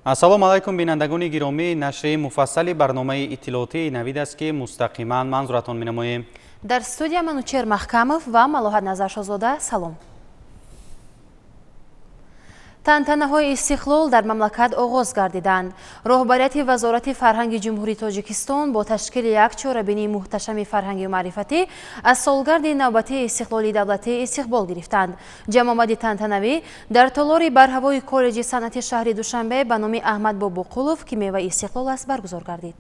Ассалому алайкум, бинандагони гиромӣ. Нашри муфассали барномаи иттилоотии Навид аст, ки мустақиман манзуратон менамоем. Дар студия Манучер Маҳкамов ва Малоҳат Назаршозода. Салом. Тантанаҳои истиқлол дар мамлакат оғоз гардиданд. Роҳбарияти Вазорати фарҳанги Ҷумҳурии Тоҷикистон бо ташкили як чорабинии муҳташами фарҳангию маърифатӣ аз солгарди навбатии истиқлоли давлатӣ истиқбол гирифтанд. Ҷамъомади тантанавӣ дар толори барҳавои коллеҷи санъати шаҳри Душанбе ба номи Аҳмад Бобоқулов, ки меваи истиқлол аст, баргузор гардид.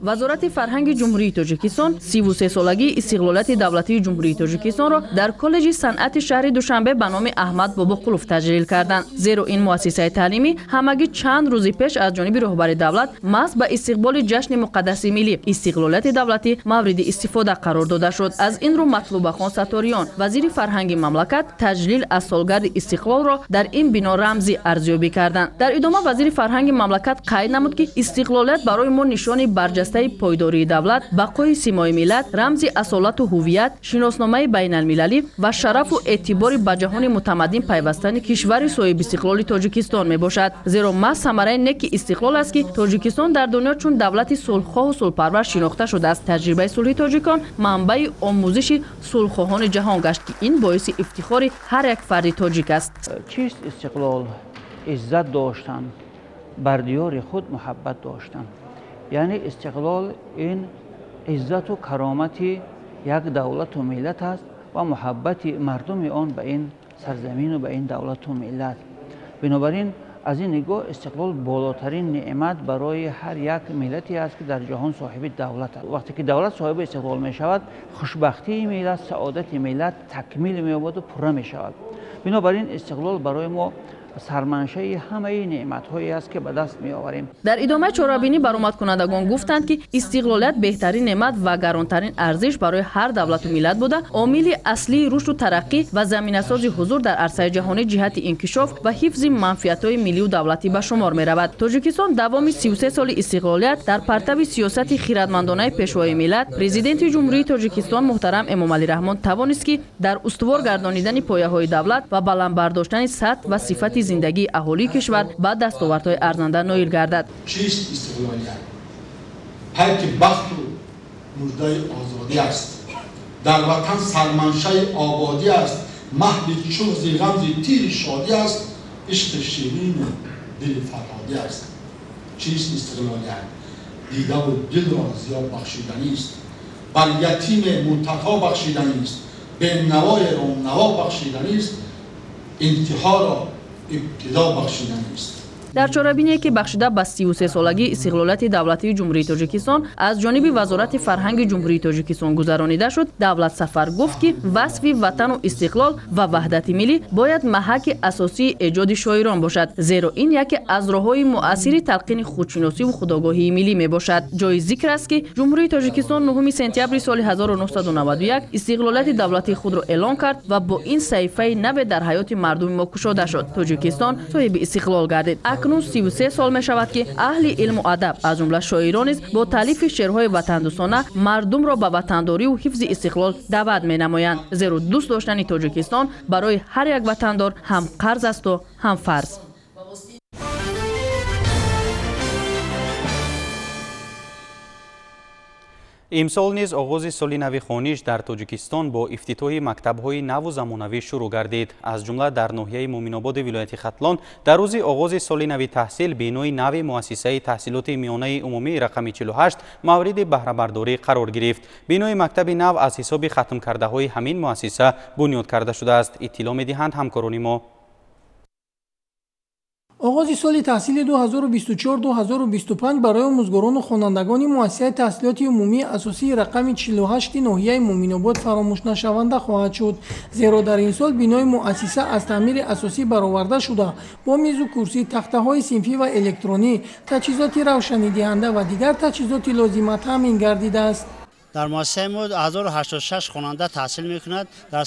Вазорати фарҳанги Ҷумҳурии Тоҷикистон 33-солагии истиқлолияти давлатии Ҷумҳурии Тоҷикистонро дар коллеҷи санъати шаҳри Душанбе ба номи Аҳмад Бобоқулов таҷлил карданд. Зеро ин муассисаи таълимӣ ҳамагӣ чанд рӯзи пеш аз ҷониби роҳбари давлат маҳз ба истиқболи ҷашни муқаддаси миллӣ истиқлолияти давлатӣ мавриди истифода қарор дода шуд. Аз ин рӯ Матлубахон Сатториён, вазири фарҳанги мамлакат, таҷлил аз солгарди истиқлолро дар ин бино рамзӣ арзёбӣ карданд. Дар идома вазири фарҳанги мамлакат қайд намуд, ки истиқлолият барои мо нишони барҷастаи пойдории давлат, бақои симои миллат, рамзи асолату ҳувият, шиносномаи байналмилалӣ ва шарафу эътибори ба ҷаҳони мутамаддин пайвастани кишвари соҳибистиқлоли Тоҷикистон мебошад. Зеро маҳз самараи неки истиқлол аст, ки Тоҷикистон дар дунё чун давлати сулҳхоҳу сулҳпарвар шинохта шудааст. Таҷрибаи сулҳи тоҷикон манбаи омӯзиши сулҳхоҳони ҷаҳон гашт, ки ин боиси ифтихори ҳар як фарди тоҷик аст. Чист истиқлол? Иззат доштан, бар диёри худ муҳаббат доштан. Яъне истиқлол ин иззату каромати як давлату миллат аст ва муҳаббати мардуми он ба ин сарзамину ба ин давлату миллат. Бинобар ин аз ин нигоҳ истиқлол болотарин неъмат барои ҳар як миллате аст, ки дар ҷаҳон соҳиби давлат аст. Вақте ки давлат соҳиби истиқлол мешавад, хушбахтии миллат, саодати миллат такмил меёбаду пурра мешавад. Бинобар ин истиқлол барои мо сарманшаи ҳамаи неъматҳое аст, ки ба даст меоварем. Дар идомаи чорабинӣ баромадкунандагон гуфтанд, ки истиқлолият беҳтарин неъмат ва гаронтарин арзиш барои ҳар давлату миллат буда, омили аслии рушду тараққӣ ва заминасози ҳузур дар арсаи ҷаҳонӣ ҷиҳати инкишоф ва ҳифзи манфиатҳои миллию давлатӣ ба шумор меравад. Тоҷикистон давоми 33 соли истиқлолият дар партави сиёсати хиратмандонаи пешвои миллат, Президенти Ҷумҳурии Тоҷикистон муҳтарам Эмомалӣ Раҳмон тавонист, ки дар устувор гардонидани пояҳои давлат ва баланд бардоштани сатҳ ва сифати зиндагии аҳолии кишвар ба дастовардҳои арзанда ноил гардад. Чист истиқлолият? Пайки бахту муждаи озодӣ аст, дар ватан сарманшаи ободӣ аст, маҳви чуғзи рамзи тири шодӣ аст, ишқи ширину дили фарҳодӣ аст. Чист истиқлолият? Дидаву дилро зиёд бахшиданист, бар ятиме мунтаҳо бахшиданист, бенавоеро наво бахшиданист, интиҳоро ибтидо бахшиданист. Дар чорабиние, ки бахшида ба 33-солагии истиқлолияти давлатии Ҷумҳурии Тоҷикистон аз ҷониби Вазорати фарҳанги Ҷумҳурии Тоҷикистон гузаронида шуд, Давлат Сафар гуфт, ки васфи ватану истиқлол ва ваҳдати миллӣ бояд маҳаки асосии эҷоди шоирон бошад, зеро ин яке аз роҳҳои муассири талқини худшиносиву худогоҳии миллӣ мебошад. Ҷои зикр аст, ки Ҷумҳурии Тоҷикистон 9 сентябри соли 1991 истиқлолияти давлатии худро эълон кард ва бо ин саҳифаи наве дар ҳаёти мардуми мо кушода шуд. Тоҷикистон соҳиби истиқлол гардид. Акнун 33 сол мешавад, ки аҳли илму адаб, аз ҷумла шоирон низ бо таълифи шеърҳои ватандӯстона мардумро ба ватандориву ҳифзи истиқлол даъват менамоянд. Зеро дӯст доштани Тоҷикистон барои ҳар як ватандор ҳам қарз асту ҳам фарз. Имсол низ оғози соли нави хониш дар Тоҷикистон бо ифтитоҳи мактабҳои наву замонавӣ шурӯъ гардид. Аз ҷумла дар ноҳияи Муъминободи вилояти Хатлон дар рӯзи оғози соли нави таҳсил бинои нави муассисаи таҳсилоти миёнаи умумии рақами 48 мавриди баҳрабардорӣ қарор гирифт. Бинои мактаби нав аз ҳисоби хатмкардаҳои ҳамин муассиса бунёд карда шудааст, иттилоъ медиҳанд ҳамкорони мо. Оғози соли таҳсили 2024-2025 барои омӯзгорону хонандагони муассисаи таҳсилоти умумии асосии рақами 48 ноҳияи Муъминобод фаромӯшнашаванда хоҳад шуд, зеро дар ин сол бинои муассиса аз таъмири асосӣ бароварда шуда, бо мизу курсӣ, тахтаҳои синфӣ ва электронӣ, таҷҳизоти равшанидиҳанда ва дигар таҷҳизоти лозима таъмин гардидааст. Дар муассисаи мо 1086 хонанда таҳсил мекунад. Дар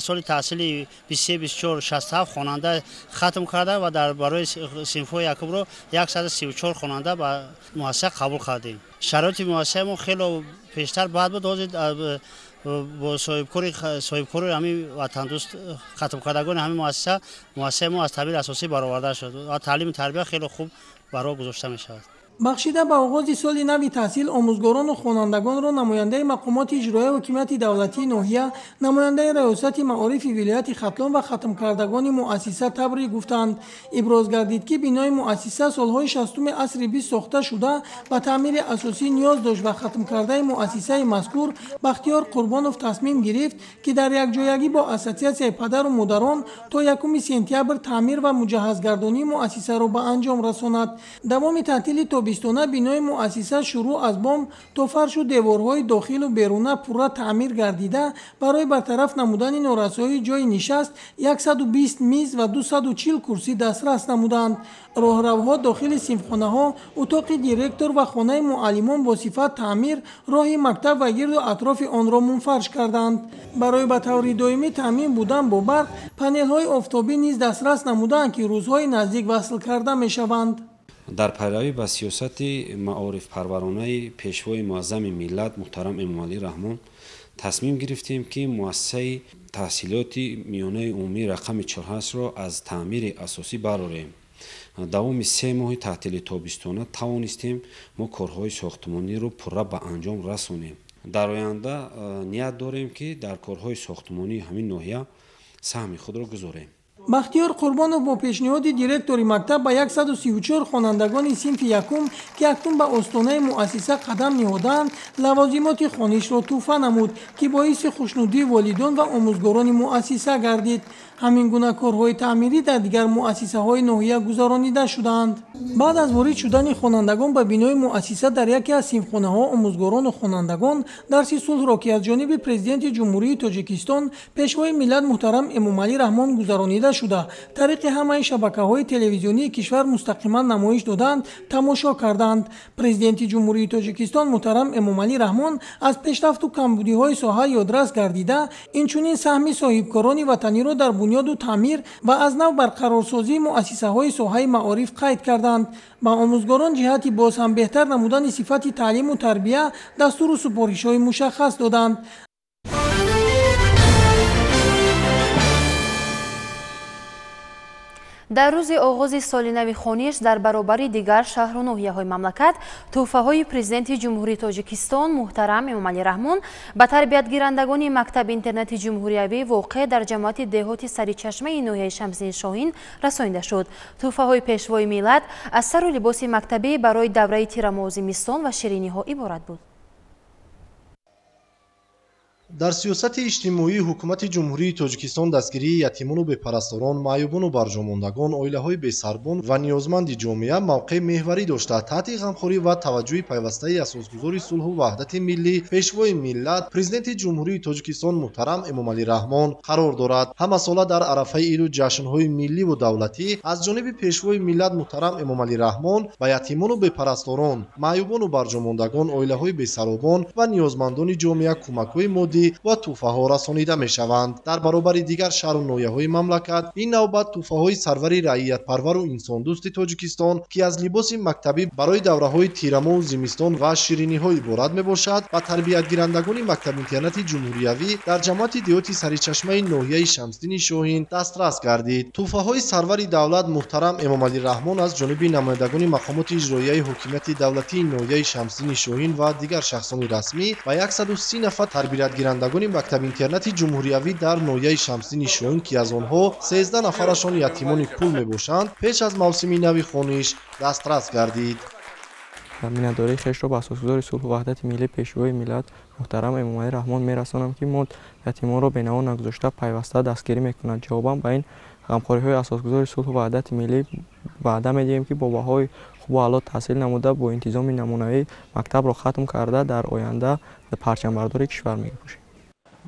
соли таҳсили 23-24 67 хонанда хатм карда ва дар барои синфҳои якумро 134 хонанда ба муассиса қабул кардем. Шароити муассисаи мо хеле пештар бад буд, ҳозир Бо соҳибкори ҳамин ватандӯст хатмкардагони ҳамин муассисаи мо аз таъмири асосӣ бароварда шуд ва таълиму тарбия хеле хуб ба роҳ гузошта мешавад. Бахшида ба оғози соли нави таҳсил омӯзгорону хонандагонро намояндаи мақомоти иҷроияи ҳокимияти давлатии ноҳия, намояндаи раёсати маорифи вилояти Хатлон ва хатмкардагони муассиса табрик гуфтанд. Иброз гардид, ки бинои муассиса солҳои 60-уми асри 20 сохта шуда ба таъмири асосӣ ниёз дошт ва хатмкардаи муассисаи мазкур Бахтиёр Қурбонов тасмим гирифт, ки дар якҷоягӣ бо ассотсиатсияи падару модарон то 1 сентябр таъмир ва муҷаҳҳазгардонии муассисаро ба анҷом расонад. Давоми таътили тобистона бинои муассиса шурӯъ аз бом то фаршу деворҳои дохилу беруна пурра таъмир гардида, барои бартараф намудани норасоии ҷойи нишаст 120 миз ва 240 курсӣ дастрас намуданд. Роҳравҳо дохили синфхонаҳо, утоқи директор ва хонаи муаллимон бо сифат таъмир, роҳи мактаб ва гирду атрофи онро мунфарш карданд. Барои ба таври доимӣ таъмин будан бо барқ панелҳои офтобӣ низ дастрас намуданд, ки рӯзҳои наздик васл карда мешаванд. Дар пайравӣ ба сиёсати маорифпарваронаи пешвои муаззами миллат муҳтарам Эмомалӣ Раҳмон тасмим гирифтем, ки муассисаи таҳсилоти миёнаи умумии рақами 48-ро аз таъмири асосӣ барорем. Давоми 3 моҳи таътили тобистона тавонистем мо корҳои сохтмониро пурра ба анҷом расонем. Дар оянда ният дорем, ки дар корҳои сохтмонии ҳамин ноҳия саҳми худро гузорем. Бахтиёр Қурбонов бо пешниҳоди директори мактаб ба 134 хонандагони синфи якум, ки акнун ба остонаи муассиса қадам ниҳодаанд, лавозимоти хонишро тӯҳфа намуд, ки боиси хушнудии волидон ва омӯзгорони муассиса гардид. Ҳамин гуна корҳои таъмирӣ дар дигар муассисаҳои ноҳия гузаронида шудаанд. Баъд аз ворид шудани хонандагон ба бинои муассиса дар яке аз синфхонаҳо омӯзгорону хонандагон дарси сулҳро, ки аз ҷониби президенти Ҷумҳурии Тоҷикистон пешвои миллат муҳтарам Эмомалӣ Раҳмон гузаронида шуда, тариқи ҳамаи шабакаҳои телевизионии кишвар мустақиман намоиш доданд, тамошо карданд. Президенти Ҷумҳурии Тоҷикистон муҳтарам Эмомалӣ Раҳмон аз пешрафту камбудиҳои соҳа ёдрас гардида, инчунин саҳми соҳибкорони ватаниро дар бунёду таъмир ва аз нав барқарорсозии муассисаҳои соҳаи маориф қайд карданд. Ба омӯзгорон ҷиҳати боз ҳам беҳтар намудани сифати таълиму тарбия дастуру супоришҳои мушаххас доданд. Дар рӯзи оғози соли нави хониш дар баробари дигар шаҳру ноҳияҳои мамлакат тӯҳфаҳои президенти Ҷумҳурии Тоҷикистон муҳтарам Эмомалӣ Раҳмон ба тарбиятгирандагони мактаби интернати ҷумҳуриявӣ воқеъ дар ҷамоати деҳоти Саричашмаи ноҳияи Шамсиддин Шоҳин расонида шуд. Тӯҳфаҳои пешвои миллат аз сару либоси мактабӣ барои давраи тирамоҳу зимистон ва шириниҳо иборат буд. Дар сиёсати иҷтимоии ҳукумати Ҷумҳурии Тоҷикистон дастгирии ятимону бепарасторон, маъюбону барҷомондагон, оилаҳои бесарбон ва ниёзманди ҷомеа мавқеи меҳварӣ дошта, таҳти ғамхорӣ ва таваҷҷӯҳи пайвастаи асосгузори сулҳу ваҳдати миллӣ, пешвои миллат, президенти Ҷумҳурии Тоҷикистон муҳтарам Эмомалӣ Раҳмон қарор дорад. Ҳамасола дар арафаи иду ҷашнҳои милливу давлатӣ аз ҷониби пешвои миллат муҳтарам Эмомалӣ Раҳмон ба ятимону бепарасторон, маъюбону барҷомондагон, оилаҳои бесаробон ва ниёзмандони ҷомеа кӯмакҳои моддӣ ва тӯҳфаҳо расонида мешаванд. Дар баробари дигар шаҳру ноҳияҳои мамлакат ин навбат тӯҳфаҳои сарвари раиятпарвару инсондӯсти Тоҷикистон, ки аз либоси мактабӣ барои давраҳои тирамоҳу зимистон ва шириниҳо иборат мебошад, ба тарбиятгирандагони мактаб-интернати ҷумҳуриявӣ дар ҷамоати деҳоти Саричашмаи ноҳияи Шамсиддини Шоҳин дастрас гардид. Тӯҳфаҳои сарвари давлат муҳтарам Эмомалӣ Раҳмон аз ҷониби намояндагони мақомоти иҷроияи ҳокимияти давлатии ноҳияи Шамсиддини Шоҳин ва дигар шахсони расмӣ ба 130 нафар тарбиятгирандагони мактаб-интернати ҷумҳуриявӣ дар ноҳияи Шамсиддини Шоҳин, ки аз онҳо 13 нафарашон ятимони кул мебошанд, пеш аз мавсими нави хониш дастрас гардид. Миннатдории хешро ба асосгузори сулҳу ваҳдати миллӣ, пешвои миллат муҳтарам Эмомалӣ Раҳмон мерасонам, ки мо ятимонро бенаво нагузошта пайваста дастгирӣ мекунад. Ҷавобан ба ин ғамхориҳои асосгузори сулҳу ваҳдати миллӣ ваъда медиҳем, ки бо баҳои хубу аъло таҳсил намуда, бо интизоми намунавӣ мактабро хатм карда, дар оянда парчамбардори кишвар мебошем.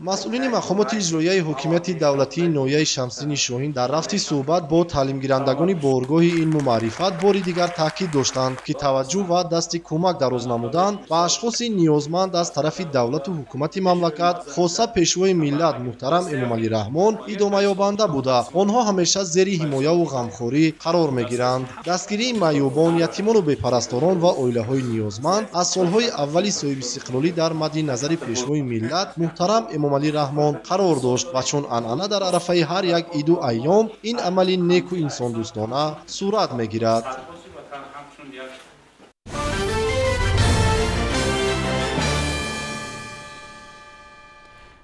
Масъулини мақомоти иҷроияи ҳокимияти давлатии ноҳияи Шамсиддини Шоҳин дар рафти суҳбат бо таълимгирандагони боргоҳи илму маърифат бори дигар таъкид доштанд, ки таваҷҷӯҳ ва дасти кӯмак дароз намудан ба ашхоси ниёзманд аз тарафи давлату ҳукумати мамлакат, хоса Пешвои миллат муҳтарам Эмомалӣ Раҳмон идомаёбанда буда, онҳо ҳамеша зери ҳимояву ғамхорӣ қарор мегиранд. Дастгирии маъюбон, ятимону бепарасторон ва оилаҳои ниёзманд аз солҳои аввали соҳибистиқлолӣ дар мадди назари Пешвои миллат муҳтарам Эмомалӣ Раҳмон қарор дошт ва чун анъана дар арафаи ҳар як иду айём ин амали неку инсондӯстона сурат мегирад.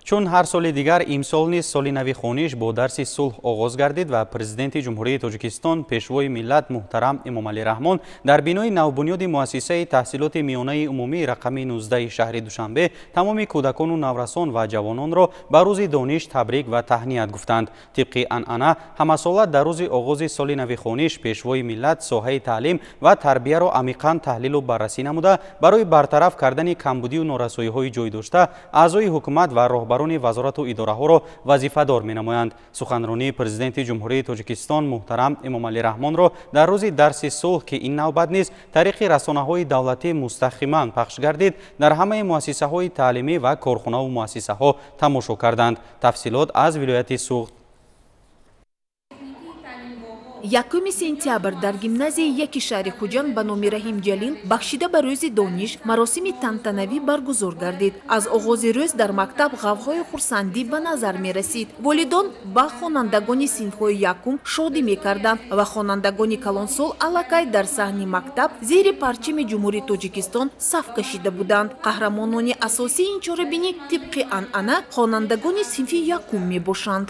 Чун ҳар соли дигар, имсол низ соли нави хониш бо дарси сулҳ оғоз гардид ва Президенти Ҷумҳурии Тоҷикистон, Пешвои миллат муҳтарам Эмомалӣ Раҳмон дар бинои навбунёди муассисаи таҳсилоти миёнаи умумии рақами 19 шаҳри Душанбе тамоми кӯдакону наврасон ва ҷавононро ба рӯзи дониш табрик ва таҳният гуфтанд. Тибқи анъана, ҳамасола дар рӯзи оғози соли нави хониш Пешвои миллат соҳаи таълим ва тарбияро амиқан таҳлилу баррасӣ намуда, барои бартараф кардани камбудию норасоиҳои ҷой дошта аъзои ҳукумат ва роҳбарони вазорату идораҳоро вазифадор менамоянд. Суханронии Президенти Ҷумҳурии Тоҷикистон муҳтарам Эмомалӣ Раҳмонро дар рӯзи дарси сулҳ, ки ин навбат низ тариқи расонаҳои давлатӣ мустақиман пахш гардид, дар ҳамаи муассисаҳои таълимӣ ва корхонаву муассисаҳо тамошо карданд. Тафсилот аз вилояти Суғд. 1 сентябр дар гимназияи яки шаҳри Хуҷанд ба номи Раҳим Ҷалил бахшида ба рӯзи дониш маросими тантанавӣ баргузор гардид. Аз оғози рӯз дар мактаб ғавғои хурсандӣ ба назар мерасид. Волидон ба хонандагони синфҳои якум шодӣ мекарданд ва хонандагони калонсол аллакай дар саҳни мактаб зери парчами Ҷумҳурии Тоҷикистон саф кашида буданд. Қаҳрамонони асосии ин чорабинӣ тибқи анъана хонандагони синфи якум мебошанд.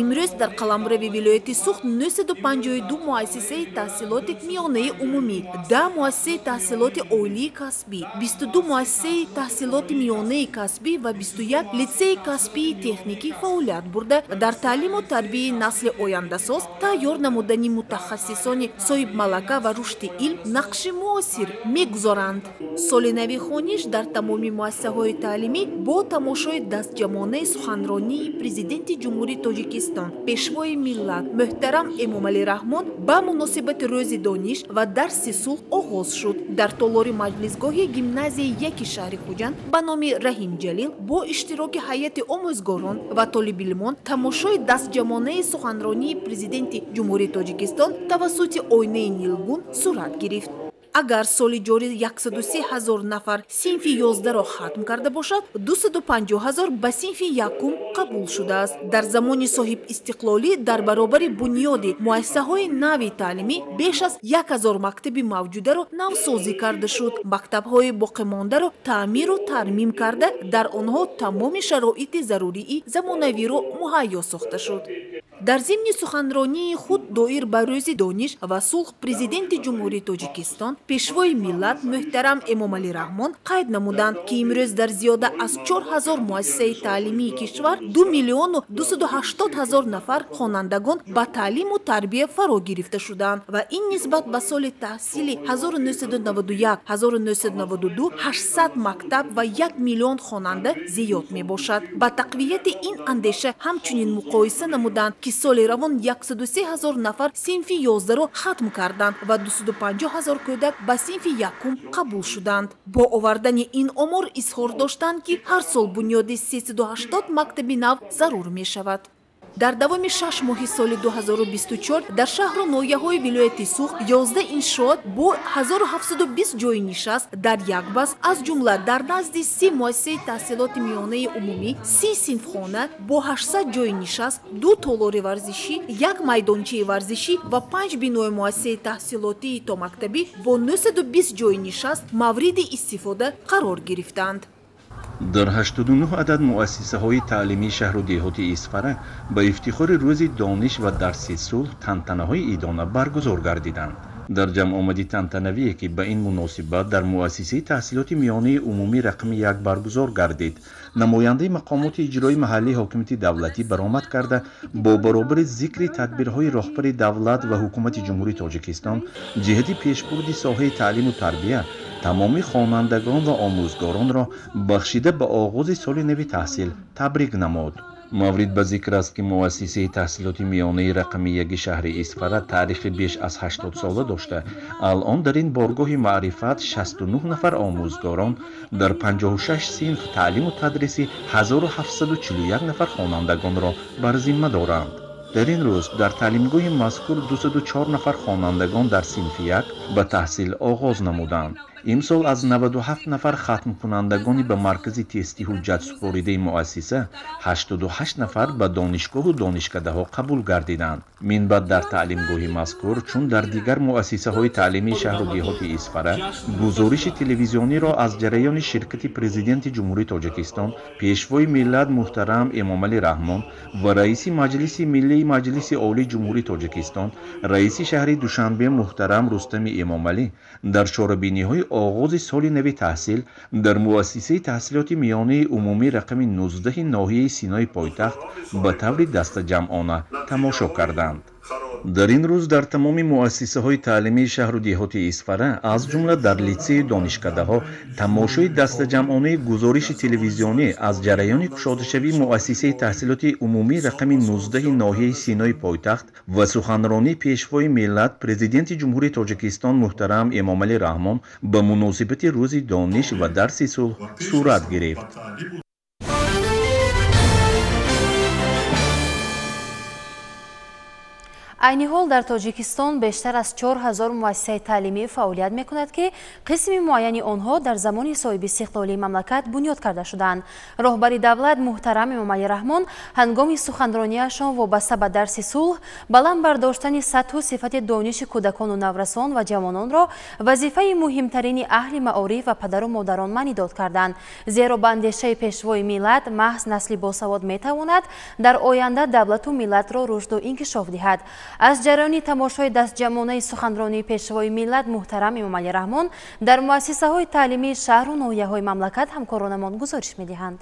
Имрӯз дар қаламрави вилояти Суғд 952 муассисаи таҳсилоти миёнаи умумӣ, 10 муассисаи таҳсилоти олии касбӣ, 22 муассисаи таҳсилоти миёнаи касбӣ ва 21 литсеи касбии техникӣ фаъолият бурда, дар таълиму тарбияи насли ояндасоз, тайёр намудани мутахассисони соҳибмалака ва рушди илм нақши муосир мегузоранд. Соли нави хониш дар тамоми муассисаҳои таълимӣ бо тамошои дастҷамонаи суханронии Президенти Ҷумҳурии Тоҷикистон, Пешвои миллат муҳтарам Эмомалӣ Раҳмон ба муносибати рӯзи дониш ва дарси сулҳ оғоз шуд. Дар толори маҷлисгоҳи гимназияи яки шаҳри Хуҷанд ба номи Раҳим Ҷалил бо иштироки ҳайати омӯзгорон ва толибилмон тамошои дастҷамонаи суханронии Президенти Ҷумҳурии Тоҷикистон тавассути оинаи нилгун сурат гирифт. Агар соли ҷорӣ 103 ҳазор нафар синфи 11-ро хатм карда бошад, 250 ҳазор ба синфи якум қабул шудааст. Дар замони соҳибистиқлолӣ дар баробари бунёди муассисаҳои нави таълимӣ беш аз 1000 мактаби мавҷударо навсозӣ карда шуд. Мактабҳои боқимондаро таъмиру тармим карда, дар онҳо тамоми шароити зарурии замонавиро муҳайё сохта шуд. Дар зимни суханронии худ доир ба рӯзи дониш ва сулҳ Президенти Ҷумҳурии Тоҷикистон, Пешвои миллат муҳтарам Эмомалӣ Раҳмон қайд намуданд, ки имрӯз дар зиёда аз 4000 муассисаи таълимии кишвар 2 280 000 нафар хонандагон ба таълиму тарбия фаро гирифта шудаанд ва ин нисбат ба соли таҳсили 1991-1992 800 мактаб ва 1 миллион хонанда зиёд мебошад. Ба тақвияти ин андеша ҳамчунин муқоиса намуданд, ки соли равон 103 ҳазор нафар синфи 11-ро хатм карданд ва 250 ҳазор кӯдак ба синфи якум қабул шуданд. Бо овардани ин омор изҳор доштанд, ки ҳар сол бунёди 380 мактаби нав зарур мешавад. Дар давоми 6 моҳи соли 2024 дар шаҳру ноҳияҳои вилояти Суғд 11 иншоот бо 1720 ҷойи нишаст дар як бас, аз ҷумла дар назди 3 муассисаи таҳсилоти миёнаи умумӣ, 30 синфхона бо 800 ҷойи нишаст, 2 толори варзишӣ, 1 майдончаи варзишӣ ва 5 бинои муассисаи таҳсилотии томактабӣ бо 920 ҷойи нишаст мавриди истифода қарор гирифтанд. Дар 89 адад муассисаҳои таълимии шаҳру деҳоти Исфара ба ифтихори рӯзи дониш ва дарси сулҳ тантанаҳои идона баргузор гардиданд. Дар ҷамъомади тантанавие, ки ба ин муносибат дар муассисаи таҳсилоти миёнаи умумӣ рақами 1 баргузор гардид, намояндаи мақомоти иҷроии маҳаллии ҳокимияти давлатӣ баромад карда, бо баробари зикри тадбирҳои роҳбари давлат ва ҳукумати Ҷумҳурии Тоҷикистон ҷиҳати пешбурди соҳаи таълиму тарбия тамоми хонандагон ва омӯзгоронро бахшида ба оғози соли нави таҳсил табрик намуд. Маврид ба зикр аст, ки муассисаи таҳсилоти миёнаи рақами 1 шаҳри Исфара таърихи беш аз 80 сола дошта, алон дар ин боргоҳи маърифат 69 нафар омӯзгорон дар 56 синф таълиму тадриси 1741 нафар хонандагонро бар зимма доранд. Дар ин рӯз дар таълимгоҳи мазкур 204 нафар хонандагон дар синфи 1 ба таҳсил оғоз намуданд. Имсол аз 97 нафар хатмкунандагони ба маркази тести ҳуҷҷат супоридаи муассиса 88 нафар ба донишгоҳу донишкадаҳо қабул гардиданд. Минбаъд дар таълимгоҳи мазкур, чун дар дигар муассисаҳои таълимии шаҳру деҳоти Исфара, гузориши телевизиониро аз ҷараёни ширкати Президенти Ҷумҳурии Тоҷикистон, Пешвои миллат муҳтарам Эмомалӣ Раҳмон ва раиси Маҷлиси Миллии Маҷлиси Олии Ҷумҳурии Тоҷикистон, раиси шаҳри Душанбе муҳтарам Рустами Эмомалӣ дар чорабиниҳои оғози соли нави таҳсил дар муассисаи таҳсилоти миёнаи умумӣ рақами 19 ноҳияи Синои пойтахт ба таври дастаҷамъона тамошо карданд. Дар ин рӯз дар тамоми муассисаҳои таълимии шаҳру деҳоти Исфара, аз ҷумла дар литсею донишкадаҳо, тамошои дастаҷамъонаи гузориши телевизионӣ аз ҷараёни кушодашавии муассисаи таҳсилоти умумӣ рақами 19 ноҳияи Синои пойтахт ва суханронии Пешвои миллат, Президенти Ҷумҳурии Тоҷикистон муҳтарам Эмомалӣ Раҳмон ба муносибати рӯзи дониш ва дарси сулҳ сурат гирифт. Айни ҳол дар Тоҷикистон бештар аз 4000 муассисаи таълимӣ фаъолият мекунад, ки қисми муайяни онҳо дар замони соҳиби истиқлолии мамлакат бунёд карда шуданд. Роҳбари давлат муҳтарам Эмомалӣ Раҳмон ҳангоми суханрониашон вобаста ба дарси сулҳ баланд бардоштани сатҳу сифати дониши кӯдакону наврасон ва ҷавононро вазифаи муҳимтарини аҳли маориф ва падару модарон маънидод карданд. Зеро ба андешаи Пешвои миллат маҳз насли босавод метавонад дар оянда давлату миллатро рушду инкишоф диҳад. Аз ҷараёни тамошои дастҷамъонаи суханронии Пешвои миллат муҳтарам Эмомалӣ Раҳмон дар муассисаҳои таълимии шаҳру ноҳияҳои мамлакат ҳамкоронамон гузориш медиҳанд.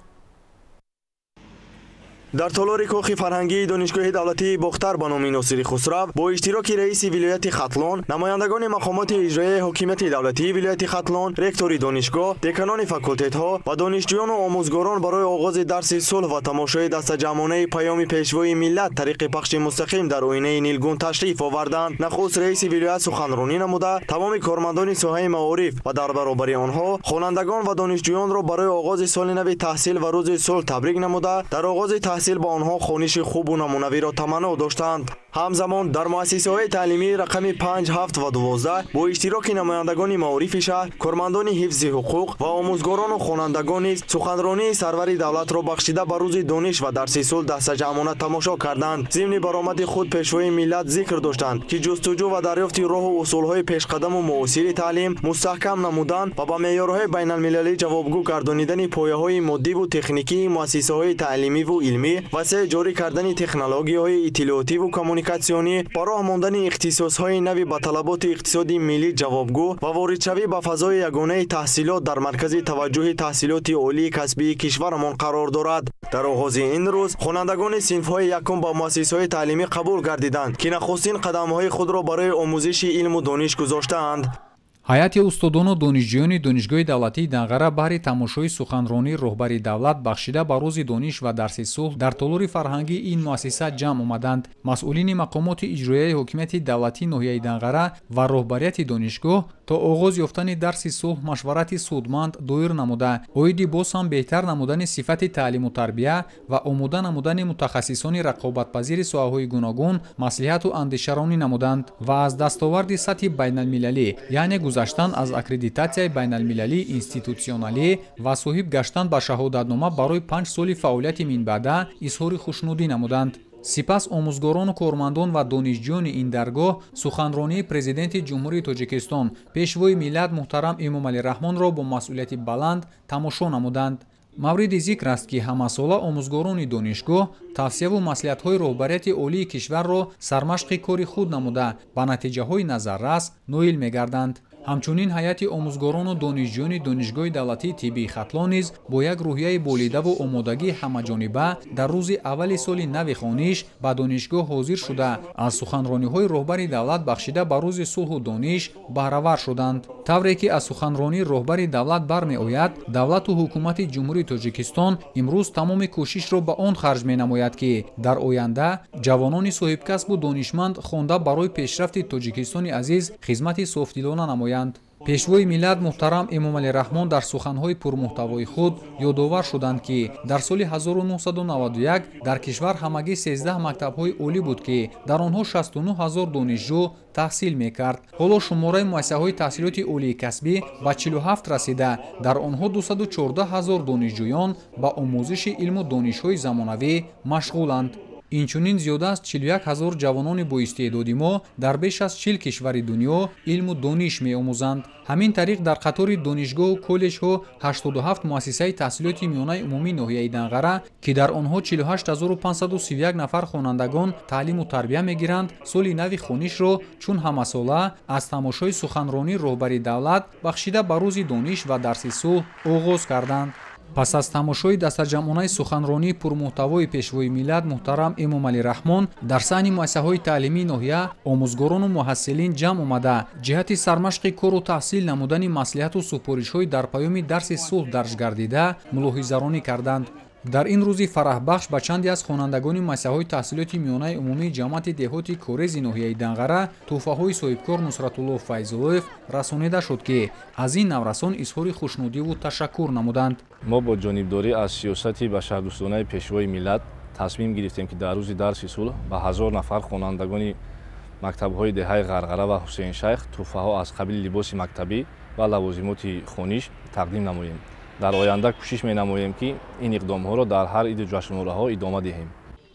Дар толори кохи фарҳангии Донишгоҳи давлатии Бохтар ба номи Носири Хусрав бо иштироки раиси вилояти Хатлон, намояндагони мақомоти иҷроияи ҳокимияти давлатии вилояти Хатлон, ректори донишгоҳ, деканони факултетҳо ва донишҷӯёну омӯзгорон барои оғози дарси сулҳ ва тамошои дастаҷамъонаи паёми Пешвои миллат тариқи пахши мустақим дар оинаи нилгун ташриф оварданд. Нахуст раиси вилоят суханронӣ намуда, тамоми кормандони соҳаи маориф ва дар баробари онҳо хонандагон ва донишҷӯёнро барои оғози соли нави таҳсил ва рӯзи сулҳ табрик намуда, дар оғози таҳсил ба онҳо хониши хубу намунавиро таманно доштанд. Ҳамзамон дар муассисаҳои таълимии рақами 5, 7 ва 12 бо иштироки намояндагони маорифи шаҳр, кормандони ҳифзи ҳуқуқ ва омӯзгорону хонандагон низ суханронии сарвари давлатро бахшида ба рӯзи дониш ва дарси сулҳ дастаҷамъона тамошо карданд. Зимни баромади худ Пешвои миллат зикр доштанд, ки ҷустуҷӯ ва дарёфти роҳу усулҳои пешқадаму муосири таълим, мустаҳкам намудан ва ба меъёрҳои байналмилалӣ ҷавобгӯ гардонидани пояҳои моддиву техникии муассисаҳои таълимиву илмӣ, васеъ ҷорӣ кардани технологияҳои иттилоотиву коммуникатсионӣ, ба роҳ мондани ихтисосҳои нави ба талаботи иқтисоди миллӣ ҷавобгӯ ва воридшавӣ ба фазои ягонаи таҳсилот дар маркази таваҷҷӯҳи таҳсилоти олии касбии кишварамон қарор дорад. Дар оғози ин рӯз хонандагони синфҳои якум ба муассисаҳои таълимӣ қабул гардиданд, ки нахустин қадамҳои худро барои омӯзиши илму дониш гузоштаанд. Ҳайати устодону донишҷӯёни Донишгоҳи давлатии Данғара баҳри тамошои суханронии роҳбари давлат бахшида ба рӯзи дониш ва дарси сулҳ дар толори фарҳангии ин муассиса ҷамъ омаданд. Масъулини мақомоти иҷроияи ҳокимияти давлатии ноҳияи Данғара ва роҳбарияти донишгоҳ то оғоз ёфтани дарси сулҳ машварати судманд доир намуда, оиди боз ҳам беҳтар намудани сифати таълиму тарбия ва омода намудани мутахассисони рақобатпазири соҳаҳои гуногун маслиҳату андешаронӣ намуданд ва аз дастоварди сатҳи байналмилалӣ, яъне гузаштан аз аккредитатсияи байналмилалии институтсионалӣ ва соҳиб гаштан ба шаҳодатнома барои 5 соли фаъолияти минбаъда изҳори хушнудӣ намуданд. Сипас омӯзгорону кормандон ва донишҷӯёни ин даргоҳ суханронии Президенти Ҷумҳурии Тоҷикистон, Пешвои миллат муҳтарам Эмомалӣ Раҳмонро бо масъулияти баланд тамошо намуданд. Мавриди зикр аст, ки ҳамасола омӯзгорони донишгоҳ тавсияву маслиҳатҳои роҳбарияти олии кишварро сармашқи кори худ намуда, ба натиҷаҳои назаррас ноил мегарданд. Ҳамчунин ҳайати омӯзгорону донишҷӯёни Донишгоҳи давлатии тиббии Хатлон низ бо як рӯҳияи болидаву омодагии ҳамаҷониба дар рӯзи аввали соли нави хониш ба донишгоҳ ҳозир шуда, аз суханрониҳои роҳбари давлат бахшида ба рӯзи сулҳу дониш баҳравар шуданд. Тавре ки аз суханронии роҳбари давлат бармеояд, давлату ҳукумати Ҷумҳурии Тоҷикистон имрӯз тамоми кӯшишро ба он харҷ менамояд, ки дар оянда ҷавонони соҳибкасбу донишманд хонда барои пешрафти Тоҷикистони азиз хизмати софдилона намоянд. Пешвои миллат муҳтарам Эмомалӣ Раҳмон дар суханҳои пурмуҳтавои худ ёдовар шуданд, ки дар соли 1991 дар кишвар ҳамагӣ 13 мактабҳои олӣ буд, ки дар онҳо 69 ҳазор донишҷӯ таҳсил мекард. Ҳоло шумораи муассисаҳои таҳсилоти олии касбӣ ба 47 расида, дар онҳо 214 ҳазор донишҷӯён ба омӯзиши илму донишҳои замонавӣ машғуланд. Инчунин зиёда аз 41 ҳазор ҷавонони боистеъдоди мо дар беш аз 40 кишвари дунё илму дониш меомӯзанд. Ҳамин тариқ дар қатори донишгоҳу коллеҷҳо 87 муассисаи таҳсилоти миёнаи умумии ноҳияи Данғара, ки дар онҳо 48531 нафар хонандагон таълиму тарбия мегиранд, соли нави хонишро чун ҳамасола аз тамошои суханронии роҳбари давлат бахшида ба рӯзи дониш ва дарси сулҳ оғоз карданд. Пас аз тамошои дастаҷамъонаи суханронии пурмуҳтавои пешвои миллат муҳтарам Эмомалӣ Раҳмон дар саҳни муассисаҳои таълимии ноҳия омӯзгорону муҳассилин ҷамъ омада, ҷиҳати сармашқи кору таҳсил намудани маслиҳату супоришҳои дар паёми дарси сулҳ дарҷ гардида мулоҳизаронӣ карданд. Дар ин рӯзи фараҳбахш ба чанде аз хонандагони муассисаҳои таҳсилоти миёнаи умумии ҷамоати деҳоти Корези ноҳияи Данғара тӯҳфаҳои соҳибкор Нусратулло Файзуллоев расонида шуд, ки аз ин наврасон изҳори хушнудиву ташаккур намуданд. Мо бо ҷонибдорӣ аз сиёсати башардӯстонаи пешвои миллат тасмим гирифтем, ки дар рӯзи дарси сулҳ ба 1000 нафар хонандагони мактабҳои деҳаи Ғарғара ва Ҳусейншайх тӯҳфаҳо аз қабили либоси мактабӣ ва лавозимоти хониш тақдим намоем. Дар оянда кӯшиш менамоем, ки ин иқдомҳоро дар ҳар иду ҷашнвораҳо идома диҳем.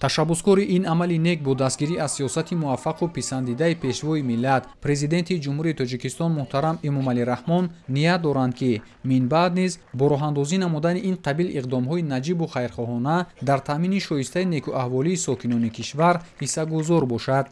Ташаббускори ин амали нек бо дастгирӣ аз сиёсати муваффақу писандидаи пешвои миллат, президенти Ҷумҳурии Тоҷикистон муҳтарам Эмомалӣ Раҳмон ният доранд, ки минбаъд низ бо роҳандозӣ намудани ин қабил иқдомҳои наҷибу хайрхоҳона дар таъмини шоистаи некуаҳволии сокинони кишвар ҳиссагузор бошад.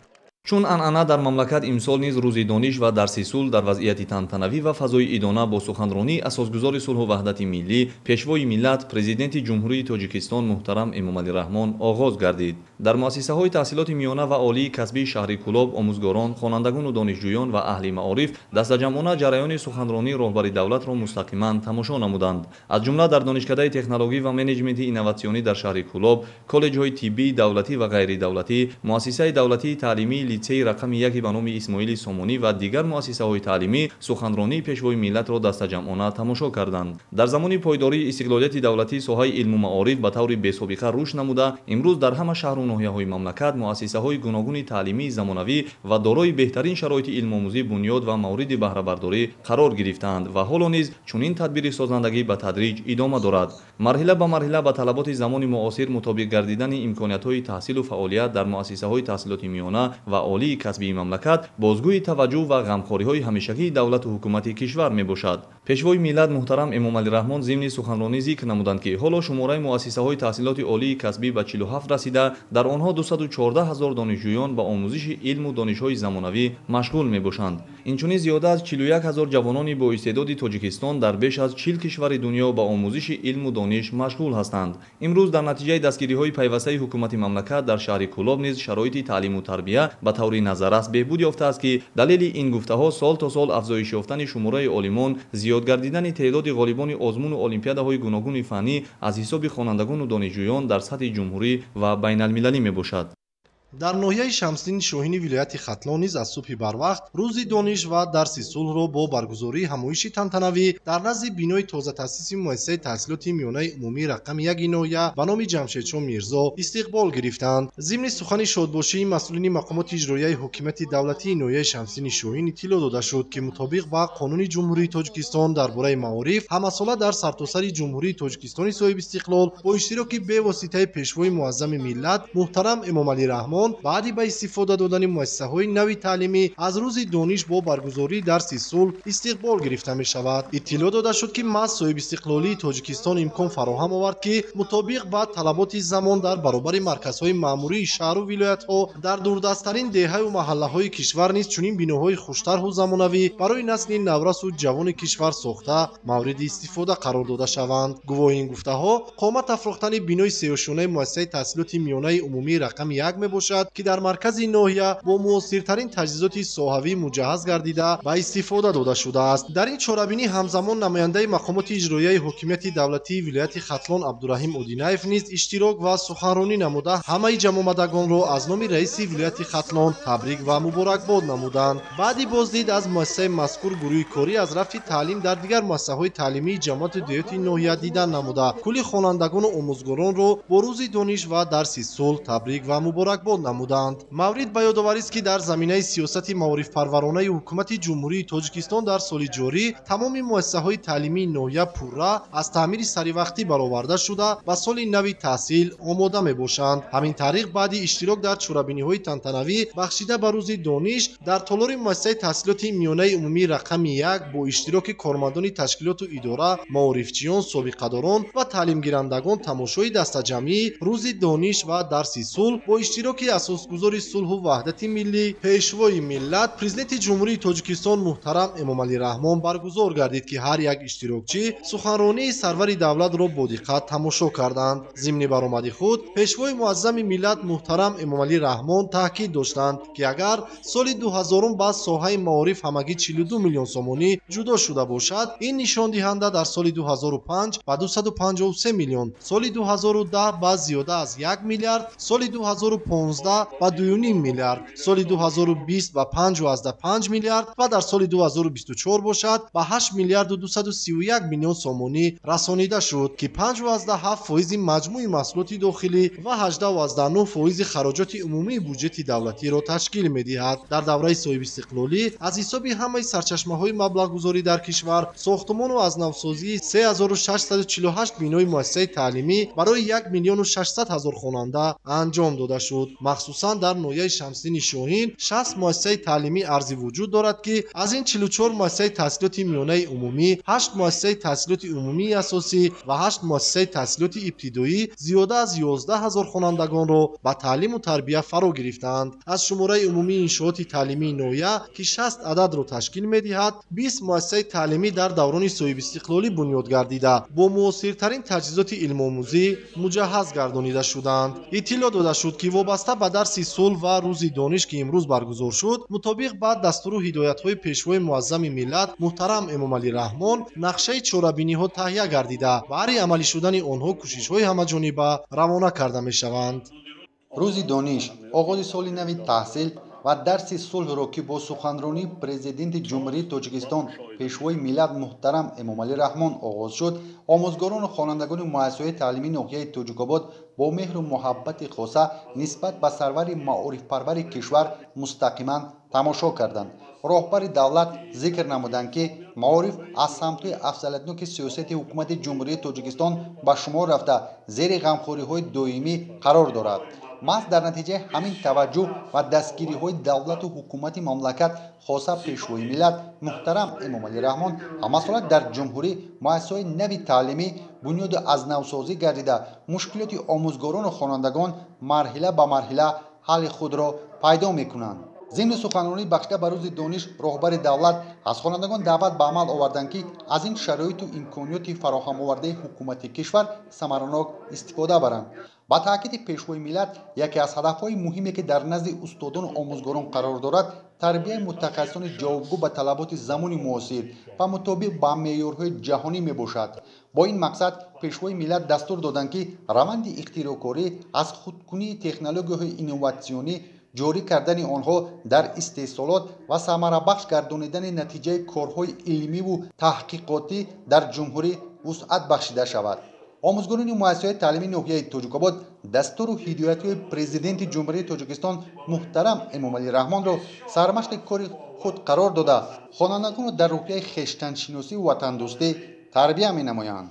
Чун анъана дар мамлакат имсол низ рӯзи дониш ва дарси сулҳ дар вазъияти тантанавӣ ва фазои идона бо суханронии асосгузори сулҳу ваҳдати миллӣ, пешвои миллат, президенти Ҷумҳурии Тоҷикистон муҳтарам Эмомалӣ Раҳмон оғоз гардид. Дар муассисаҳои таҳсилоти миёна ва олии касбии шаҳри Кӯлоб омӯзгорон, хонандагону донишҷӯён ва аҳли маориф дастаҷамъона ҷараёни суханронии роҳбари давлатро мустақиман тамошо намуданд. Аз ҷумла дар Донишкадаи технологӣ ва менеҷменти инноватсионӣ дар шаҳри Кӯлоб, коллеҷҳои тиббии давлатӣ ва ғайридавлатӣ, муассисаи давлатии таълимии литсеи рақами 1 ба номи Исмоили Сомонӣ ва дигар муассисаҳои таълимӣ суханронии пешвои миллатро дастаҷамъона тамошо карданд. Дар замони пойдории истиқлолияти давлатӣ соҳаи илму маориф ба таври бесобиқа рушд намуда, имрӯз дар ҳама шаҳру ноҳияҳои мамлакат муассисаҳои гуногуни таълимии замонавӣ ва дорои беҳтарин шароити илмомӯзӣ бунёд ва мавриди баҳрабардорӣ қарор гирифтаанд ва ҳоло низ чунин тадбири созандагӣ ба тадриҷ идома дорад. Марҳила ба марҳила ба талаботи замони муосир мутобиқ гардидани имкониятҳои таҳсилу фаъолият дар муассисаҳои таҳсилоти миёна ва олии касбии мамлакат бозгӯи таваҷҷӯҳ ва ғамхориҳои ҳамешагии давлату ҳукумати кишвар мебошад. Пешвои миллат муҳтарам Эмомалӣ Раҳмон зимни суханронӣ зикр намуданд, ки ҳоло шумораи муассисаҳои таҳсилоти олии касбӣ ба 47 расида, дар онҳо 214 ҳазор донишҷӯён ба омӯзиши илму донишҳои замонавӣ машғул мебошанд. Инчунин зиёда аз 41 ҳазор ҷавонони боистеъдоди Тоҷикистон дар беш аз 40 кишвари дунё ба омӯзиши илму дониш машғул ҳастанд. Имрӯз дар натиҷаи дастгириҳои пайвастаи ҳукумати мамлакат дар шаҳри Кӯлоб низ шароити таълиму тарбия ба таври назаррас беҳбуд ёфтааст, ки далели ин гуфтаҳо сол то сол афзоиш ёфтани шумораи олимон, зиёд гардидани теъдоди ғолибони озмуну олимпиадаҳои гуногуни фаннӣ аз ҳисоби хонандагону донишҷӯён дар сатҳи ҷумҳурӣ ва байналмилалӣ мебошад. Дар ноҳияи Шамсиддини Шоҳини вилояти Хатлон низ аз субҳи барвақт рӯзи дониш ва дарси сулҳро бо баргузории ҳамоиши тантанавӣ дар назди бинои тозатаъсиси муассисаи таҳсилоти миёнаи умумии рақами 1 ноҳия ба номи Ҷамшедшоҳ Мирзо истиқбол гирифтанд. Зимни сухани шодбошии масъулини мақомоти иҷроияи ҳокимияти давлатии ноҳияи Шамсиддини Шоҳин иттилоъ дода шуд, ки мутобиқ ба қонуни Ҷумҳурии Тоҷикистон дар бораи маориф ҳамасола дар сартосари Ҷумҳурии Тоҷикистони соҳибистиқлол бо иштироки бевоситаи пешвои муаззами миллат муҳтарам Эмомалӣ Раҳмон Раҳмон баъди ба истифода додани муассисаҳои нави таълимӣ аз Рӯзи дониш бо баргузории дарси сулҳ истиқбол гирифта мешавад. Иттилоъ дода шуд, ки маҳз соҳибистиқлолии Тоҷикистон имкон фароҳам овард, ки мутобиқ ба талаботи замон дар баробари марказҳои маъмурии шаҳру вилоятҳо дар дурдасттарин деҳаю маҳаллаҳои кишвар низ чунин биноҳои хуштарҳу замонавӣ барои насли наврасу ҷавони кишвар сохта мавриди истифода қарор дода шаванд. Гувоҳи ин гуфтаҳо қомат афрохтани бинои сеошёнаи муассисаи таҳсилоти миёнаи умумии рақами 1 мебошад, ки дар маркази ноҳия бо муосиртарин таҷҳизоти соҳавӣ муҷаҳҳаз гардида ба истифода дода шудааст. Дар ин чорабинӣ ҳамзамон намояндаи мақомоти иҷроияи ҳокимияти давлатии вилояти Хатлон Абдураҳим Одинаев низ иштирок ва суханронӣ намуда ҳамаи ҷамъомадагонро аз номи раиси вилояти Хатлон табрик ва муборакбод намуданд. Баъди боздид аз муассисаи мазкур гурӯҳи корӣ аз рафти таълим дар дигар муассисаҳои таълимии ҷамоату деҳоти ноҳия дидан намуда кулли хонандагону омӯзгоронро бо Рӯзи дониш ва дарси сулҳ табрик ва муборакбод намуданд. Маврид ба ёдоварист, ки дар заминаи сиёсати маорифпарваронаи ҳукумати Ҷумҳурии Тоҷикистон дар соли ҷорӣ тамоми муассисаҳои таълимии ноҳия пурра аз таъмири саривақтӣ бароварда шуда ба соли нави таҳсил омода мебошанд. Ҳамин тариқ баъди иштирок дар чорабиниҳои тантанавӣ бахшида ба Рӯзи дониш дар толори муассисаи таҳсилоти миёнаи умумии рақами 1 бо иштироки кормандони ташкилоту идора, маорифчиён, собиқадорон ва таълимгирандагон тамошои дастаҷамъии Рӯзи дониш ва дарси сулҳ бо иштироки асосгузори сулҳу ваҳдати миллӣ, Пешвои миллат, Президенти Ҷумҳурии Тоҷикистон муҳтарам Эмомалӣ Раҳмон баргузор гардид, ки ҳар як иштирокчӣ суханронии сарвари давлатро бо диққат тамошо карданд. Зимни баромади худ Пешвои муаззами миллат муҳтарам Эмомалӣ Раҳмон таъкид доштанд, ки агар соли 2000 ба соҳаи маориф ҳамагӣ 42 миллион сомонӣ ҷудо шуда бошад, ин нишондиҳанда дар соли 2005 ба 253 миллион, соли 2010 ба зиёда аз 1 миллиард, соли 2015 ба 2,5 миллиард, соли 2020 ба 5,5 миллиард ва дар соли 2024 бошад ба 8 миллиарду 231 миллион сомонӣ расонида шуд, ки 5,7% маҷмӯи маҳсулоти дохилӣ ва 18,9% хароҷоти умумии буҷети давлатиро ташкил медиҳад. Дар давраи соҳибистиқлолӣ аз ҳисоби ҳамаи сарчашмаҳои маблағгузорӣ дар кишвар сохтумону аз навсозии 3648 бинои муассисаи таълимӣ барои 1 600 000 хонанда анҷом дода шуд. Махсусан дар ноҳияи Шамсиддини Шоҳин 60 муассисаи таълимӣ арзи вуҷуд дорад, ки аз ин 44 муассисаи таҳсилоти миёнаи умумӣ, 8 муассисаи таҳсилоти умумии асосӣ ва 8 муассисаи таҳсилоти ибтидоӣ зиёда аз 11 000 хонандагонро ба таълиму тарбия фаро гирифтаанд. Аз шумораи умумии иншооти таълимии ноҳия, ки 60 ададро ташкил медиҳад, 20 муассисаи таълимӣ дар даврони соҳибистиқлолӣ бунёд гардида бо муосиртарин таҷҳизоти илмомӯзӣ муҷаҳҳаз гардонида шуданд. Иттилоъ дода шуд, ки вобаста ба дарси сулҳ ва Рӯзи дониш, ки имрӯз баргузор шуд, мутобиқ ба дастуру ҳидоятҳои Пешвои муаззами миллат муҳтарам Эмомалӣ Раҳмон нақшаи чорабиниҳо таҳия гардида баҳри амалӣ шудани онҳо кӯшишҳои ҳамаҷониба равона карда мешаванд. Рӯзи дониш, оғози соли нави таҳсил ва дарси сулҳро, ки бо суханронии Президенти Ҷумҳурии Тоҷикистон Пешвои миллат муҳтарам Эмомалӣ Раҳмон оғоз шуд, омӯзгорону хонандагони муассисаҳои таълимии ноҳияи Тоҷикобод бо меҳру муҳаббати хоса нисбат ба сарвари маорифпарвари кишвар мустақиман тамошо карданд. Роҳбари давлат зикр намуданд, ки маориф аз самтҳои афзалиятноки сиёсати ҳукумати Ҷумҳурии Тоҷикистон ба шумор рафта зери ғамхориҳои доимӣ қарор дорад. Маҳз дар натиҷаи ҳамин таваҷҷӯҳ ва дастгириҳои давлату ҳукумати мамлакат, хоса Пешвои миллат муҳтарам Эмомалӣ Раҳмон, ҳамасола дар ҷумҳурӣ муассисаҳои нави таълимӣ бунёду аз навсозӣ гардида мушкилоти омӯзгорону хонандагон марҳила ба марҳила ҳалли худро пайдо мекунанд. Зимни суханронӣ бахшида ба Рӯзи дониш роҳбари давлат аз хонандагон даъват ба амал оварданд, ки аз ин шароиту имкониёти фароҳамовардаи ҳукумати кишвар самаранок истифода баранд. Ба таъкиди Пешвои миллат, яке аз ҳадафҳои муҳиме, ки дар назди устодону омӯзгорон қарор дорад, тарбияи мутахассисони ҷавобгӯ ба талаботи замони муосир ва мутобиқ ба меъёрҳои ҷаҳонӣ мебошад. Бо ин мақсад Пешвои миллат дастур доданд, ки раванди ихтироъкорӣ аз худкунии технологияҳои инноватсионӣ, ҷорӣ кардани онҳо дар истеҳсолот ва самарабахш гардонидани натиҷаи корҳои илмиву таҳқиқотӣ дар ҷумҳурӣ вусъат бахшида шавад. Омӯзгорони муассисаҳои таълимии ноҳияи Тоҷикобод дастуру ҳидоятҳои Президенти Ҷумҳурии Тоҷикистон муҳтарам Эмомалӣ Раҳмонро сармашқи кори худ қарор дода, хонандагонро дар рӯҳияи хештаншиносию ватандӯстӣ тарбия менамоянд.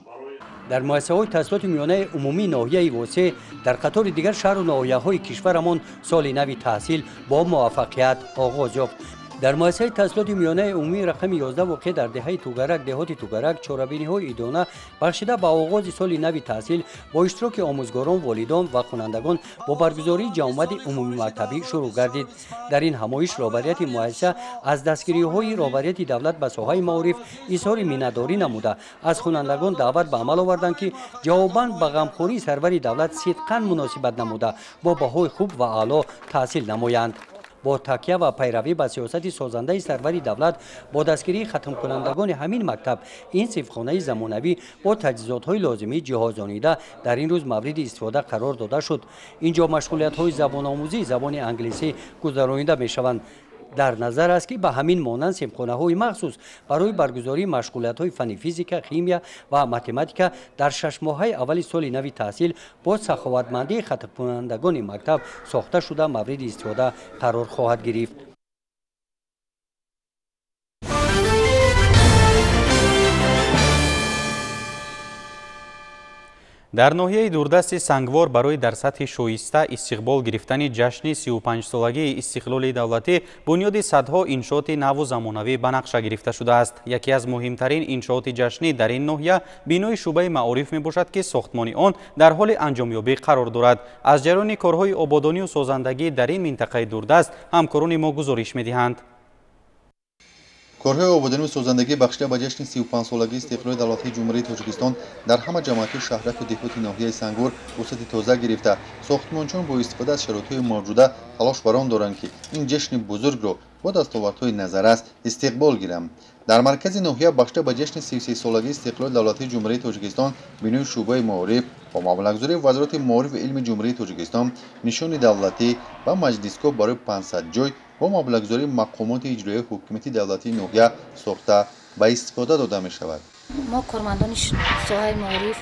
Дар муассисаҳои таҳсилоти миёнаи умумии ноҳияи Восеъ дар қатори дигар шаҳру ноҳияҳои кишварамон соли нави таҳсил бо муваффақият оғоз ёфт. Дар муассисаи таҳсилоти миёнаи умумии рақами 11 воқеъ дар деҳаи Тугарак, деҳоти Тугарак, чорабиниҳои идона бахшида ба оғози соли нави таҳсил бо иштироки омӯзгорон, волидон ва хонандагон бо баргузории ҷамъомади умумимактабӣ шурӯъ гардид. Дар ин ҳамоиш роҳбарияти муассиса аз дастгириҳои роҳбарияти давлат ба соҳаи маориф изҳори миннатдорӣ намуда, аз хонандагон даъват ба амал оварданд, ки ҷавобан ба ғамхории сарвари давлат сидқан муносибат намуда, бо баҳои хуб ва аъло таҳсил намоянд. Бо такя ва пайравӣ ба сиёсати созандаи сарвари давлат бо дастгирии хатмкунандагони ҳамин мактаб ин синфхонаи замонавӣ бо таҷҳизотҳои лозимӣ ҷиҳозонида дар ин рӯз мавриди истифода қарор дода шуд. Инҷо машғулиятҳои забономӯзии забони англисӣ гузаронида мешаванд. Дар назар аст, ки ба ҳамин монанд синфхонаҳои махсус барои баргузории машғулиятҳои фанни физика, химия ва математика дар 6 моҳаи аввали соли нави таҳсил бо саховатмандии хатмкунандагони мактаб сохта шуда мавриди истифода қарор хоҳад гирифт. Дар ноҳияи дурдасти Сангвор барои дар сатҳи шоиста истиқбол гирифтани ҷашни 35-солагии истиқлоли давлатӣ бунёди садҳо иншооти наву замонавӣ ба нақша гирифта шудааст. Яке аз муҳимтарин иншооти ҷашнӣ дар ин ноҳия бинои шӯъбаи маориф мебошад, ки сохтмони он дар ҳоли анҷомёбӣ қарор дорад. Аз ҷараёни корҳои ободонию созандагӣ дар ин минтақаи дурдаст ҳамкорони мо гузориш медиҳанд. Корҳои ободонию созандагӣ бахшида ба ҷашни 35-солагии истиқлоли давлатии Ҷумҳурии Тоҷикистон дар ҳама ҷамоатҳои шаҳраку деҳоти ноҳияи Сангвор вусъати тоза гирифта, сохтмончиён бо истифода аз шароитҳои мавҷуда талош бар он доранд, ки ин ҷашни бузургро бо дастовардҳои назаррас истиқбол гиранд. Дар маркази ноҳия бахшида ба ҷашни 33-солагии истиқлоли давлатии Ҷумҳурии Тоҷикистон бинои шӯъбаи маориф бо маблағгузории Вазорати маориф ва илми Ҷумҳурии Тоҷикистон нишони давлатӣ ва маҷлисгоҳ барои 500 ҷой бо маблағгузории мақомоти иҷроияи ҳукумати давлатии ноҳия сохта ба истифода дода мешавад. Мо кормандони соҳаи маориф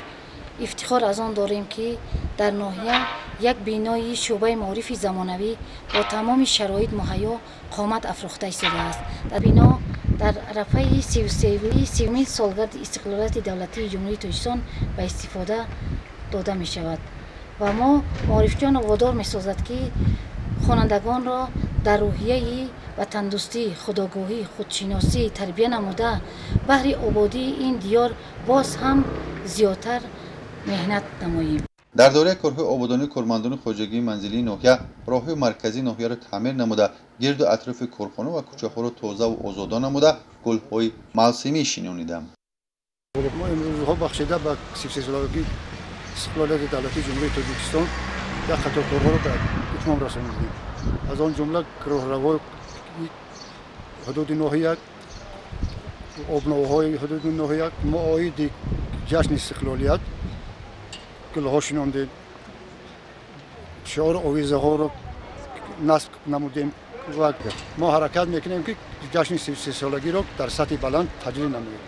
ифтихор аз он дорем, ки дар ноҳия як бинои шӯъбаи маорифи замонавӣ бо тамоми шароит муҳайё қомат афрохта истодааст. Дар бино дар арафаи 33-умин солгарди истиқлолияти давлатии Ҷумҳурии Тоҷикистон ба истифода дода мешавад ва мо маорифҷонро водор месозад, ки хонандагонро дар рӯҳияи ватандӯстӣ, худогоҳӣ, худшиносӣ тарбия намуда, баҳри ободии ин диёр боз ҳам зиёдтар меҳнат намоем. Дар доираи корҳои ободонии кормандони хоҷагии манзилии ноҳия роҳҳои марказии ноҳияро таъмир намуда, гирду атрофи корхона ва кӯчаҳоро тозаву озода намуда, гулҳои мавсимӣ шинониданд. Мо имрӯзҳо бахшида ба 33-солагии истиқлолияти давлатии Ҷумҳурии Тоҷикистон як қатор корҳоро ба итмом расонидем. Аз он ҷумла роҳравҳои ҳудуди ноҳия, обновҳои ҳудуди ноҳия, мо оиди ҷашни истиқлолият гулҳо шинондем, шиору овезаҳоро насб намудем ва мо ҳаракат мекунем, ки ҷашни 33-солагиро дар сатҳи баланд таҷлил намоем.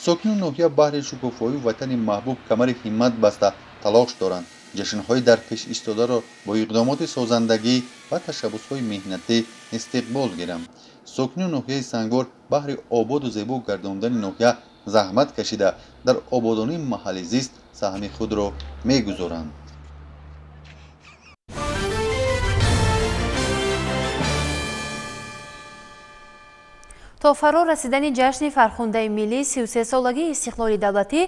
Сокинони ноҳия баҳри шукуфоии ватани маҳбуб камари ҳиммат баста талош доранд. Ҷашнҳои дар пеш истодаро бо иқдомоти созандагӣ ва ташаббусҳои меҳнатӣ истиқбол гиранд. Сокинони ноҳияи Сангвор баҳри ободу зебо гардондани ноҳия заҳмат кашида, дар ободонии маҳалли зист саҳми худро мегузоранд. То фаро расидани ҷашни фархундаи миллӣ 33-солагии истиқлоли давлатӣ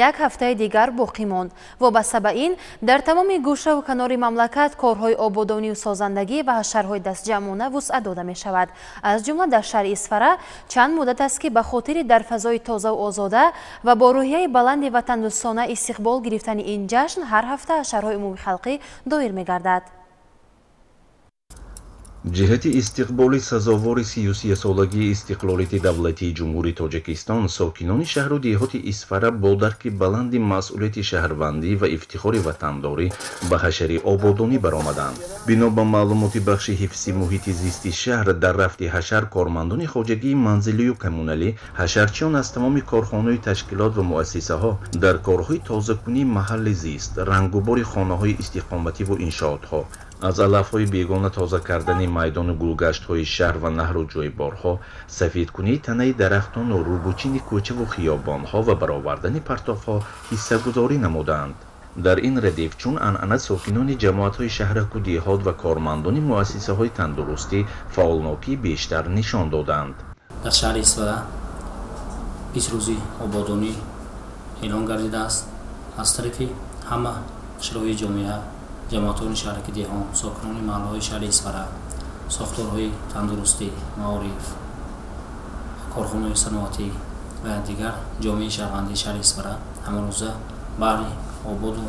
як ҳафтаи дигар боқӣ монд. Вобаста ба ин, дар тамоми гӯшаву канори мамлакат корҳои ободонию созандагӣ ва ҳашарҳои дастҷамъона вусъат дода мешавад. Аз ҷумла дар шаҳри Исфара чанд муддат аст, ки ба хотири дар фазои тозаву озода ва бо рӯҳияи баланди ватандӯстона истиқбол гирифтани ин ҷашн ҳар ҳафта ҳашарҳои умумихалқӣ доир мегардад. Ҷиҳати истиқболи сазовори 33-солагии истиқлолияти давлатии Ҷумҳурии Тоҷикистон сокинони шаҳру деҳоти Исфара бо дарки баланди масъулияти шаҳрвандӣ ва ифтихори ватандорӣ ба ҳашари ободонӣ баромаданд. Бино ба маълумоти бахши ҳифзи муҳити зисти шаҳр, дар рафти ҳашар кормандони хоҷагии манзилию коммуналӣ, ҳашарчиён аз тамоми корхонаи ташкилот ва муассисаҳо дар корҳои тозакунии маҳалли зист, рангубори хонаҳои истиқомативу иншоотҳо, Аз алафҳои бегона тоза кардани майдону гулгаштҳои шаҳр ва наҳру ҷойборҳо, сафедкунии танаи дарахтону рӯбучини кӯчаву хиёбонҳо ва баровардани партовҳо ҳиссагузорӣ намуданд. Дар ин радиф чун анъана сокинони ҷамоатҳои шаҳраку деҳот ва кормандони муассисаҳои тандурустӣ фаъолнокии бештар нишон доданд. Дар шаҳри Исфара 20 рӯзи ободонӣ эълон гардидааст. Аз тарафи ҳама қишрҳои ҷомеа, ҷамоатҳои шаҳраки деҳон, сокинони маҳаллаҳои шаҳри Исфара, сохторҳои тандурустӣ, маориф, корхонаҳои саноатӣ ва дигар ҷомеаи шаҳрвандии шаҳри Исфара ҳамарӯза баҳри ободу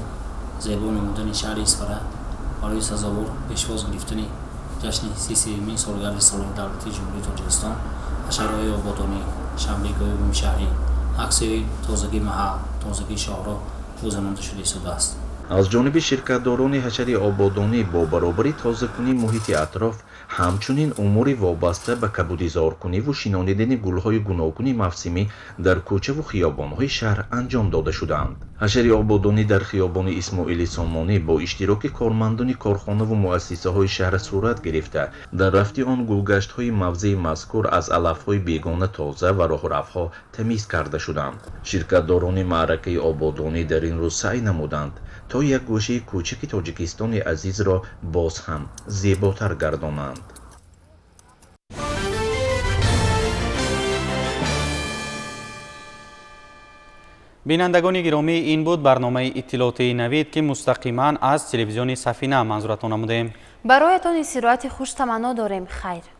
зебо намудани шаҳри Исфара барои сазовор пешвоз гирифтани ҷашни 33-юмин солгарди истиқлоли давлатии Ҷумҳурии Тоҷикистон ҳашарҳои ободонӣ, шанбегоҳи умумишаҳрӣ, аксияҳои тозагии маҳал, тозагии шоҳроҳ гузаронида шуда истодааст. Аз ҷониби ширкатдорони ҳашари ободонӣ бо баробари тозакунии муҳити атроф, ҳамчунин умури вобаста ба кабудизоркуниву шинонидани гулҳои гуногуни мавсимӣ дар кӯчаву хиёбонҳои шаҳр анҷом дода шудаанд. Ҳашари ободонӣ дар хиёбони Исмоили Сомонӣ бо иштироки кормандони корхонаву муассисаҳои шаҳр сурат гирифта, дар рафти он гулгаштҳои мавзеи мазкур аз алафҳои бегона тоза ва роҳравҳо тамиз карда шуданд. Ширкатдорони маъракаи ободонӣ дар ин рӯз саъй намуданд то як гӯшаи кӯчаки Тоҷикистони азизро боз ҳам зеботар гардонанд. Бинандагони гиромӣ, ин буд барномаи иттилоотии Навид, ки мустақиман аз телевизиони Сафина манзуратон намудем. Бароятон истироҳати хуш таманно дорем. Хайр.